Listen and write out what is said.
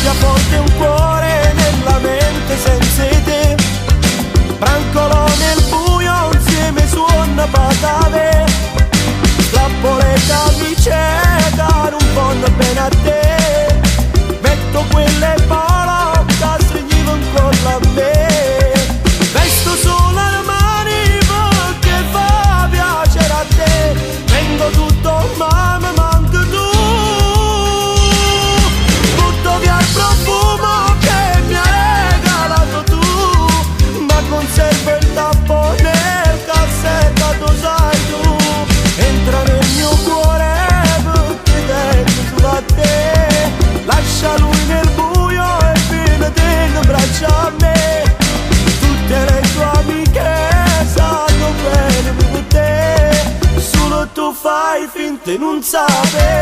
Battía forte un cuore nella mente senza 'e te. Brancolo nel buio insieme suona patave. Strappo le camicie da non vanno bene a te. Metto quelle polo che stringevo intorno a me. Vesto solo le mani perché fa piacere a te. Vengo tutto ma mi manchi tu. Butto via il profumo che mi hai regalato tu. Ma conservo il tappo nel cassetto, tu sai tu. Entra nel mio cuore perché tengo solo a te. Lascia lui nel buio e vieni in braccio a me. Tutte le tue amiche sanno bene per te. Solo tu fai finta di non sapere.